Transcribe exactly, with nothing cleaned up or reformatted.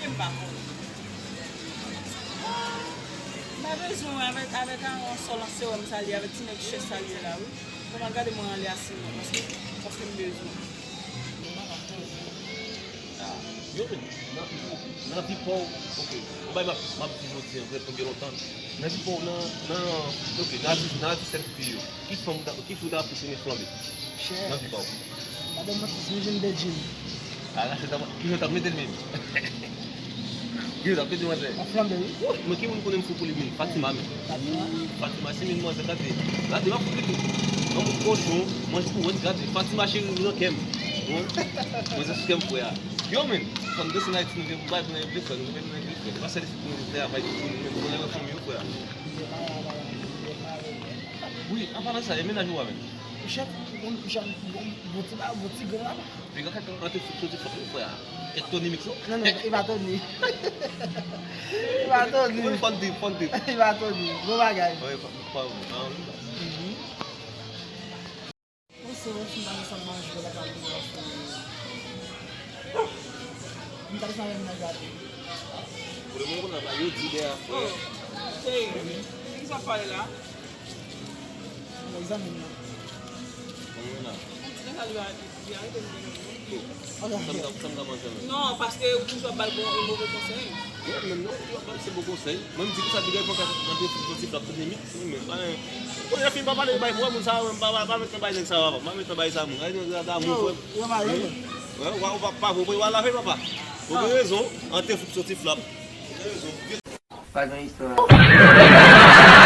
M pa konnen. Ah, m pa bezwen wè avèk, avèk a yon sòl an sewòm sa li, avèk ti nèg chè sa li ye la, wi. Kòman gade mwen anlè a siman, paske, paske m bezwen. Ah, yo menm, nan, nan vi pa w, ok, yon bagay m ap, m ap di jodi an, vre, pou gen lontan. Nan vi pa w, nan, nan, ok, nan atis, nan atis sèt fi yo, ki fanm, ki fi w ta plis renmen flanbe? Nan vi pa w. Pa ban m manti, si m jwenn Bedjine. A la, se ta, ki jan w t ap mete l menm? Ki jan w t ap mete manzè? Ap flanbe, wi. Wouch, mwen ki moun konnen m fou pou li menm? Fatima menm. Fatima? Fatima, se menm manzè, gade. Gade, m ap fou li tou. Yon moun kochon, manje pou wèt, gade. Fatima cheri, ou nan kè m. Bon. Manzè sou kè m, frè a. Yo, menm, fò n desann Ayiti, nou gen pou bay pou nou envite frè, nou gen pou nou envite frè. Se pa sèl isit nou travay pou nou, menm nou nan fanmi yo, frè a. Wi, an palan sa, e mennaj ou a menm? Chèf, bon, chèf, bon, bon ti ba, bon ti gran la. Piga kèk ante fout soti fòk wi frè a. Kèk Tony Mix non? Non, non, e pa Tony. E pa Tony. Wi, fò n di, fò n di. E pa Tony. Bon bagay. Wi, pa, pa, pa, pa. Mhm. Bon, se yon fi nan sa manje la pa vin la. M ta sa menm nan gade. Pou le moman la, yo di dèyè frè. Oh, cheri, ki sa pale la? Mwen zanmi m nan. Zanmi w la? Ti nan sa li va, li arete m nan. Sa m ka, sa m ka manje menm. Non, paske ou toujou ap ba l bon, yon move konsèy. Non, menm non, ou ap ba l se bon konsèy. Mwen, m di konsa, bigay pran kat nan te fouti flap tout limit. Mwen, menm, pa, premye fi m pa pale bay pou moun sa, mwen, pa, pa, pa met nan bay nèg sa, papa. Pa met nan bay sa, moun. Ay, nèg sa, damou, frè. Yo, yo, pa, yo. Wè, wè, w ap pa bon, w al lave, papa. Ou gen rezon, an te fout soti flap. Ou gen rezon. Pa gen istwa.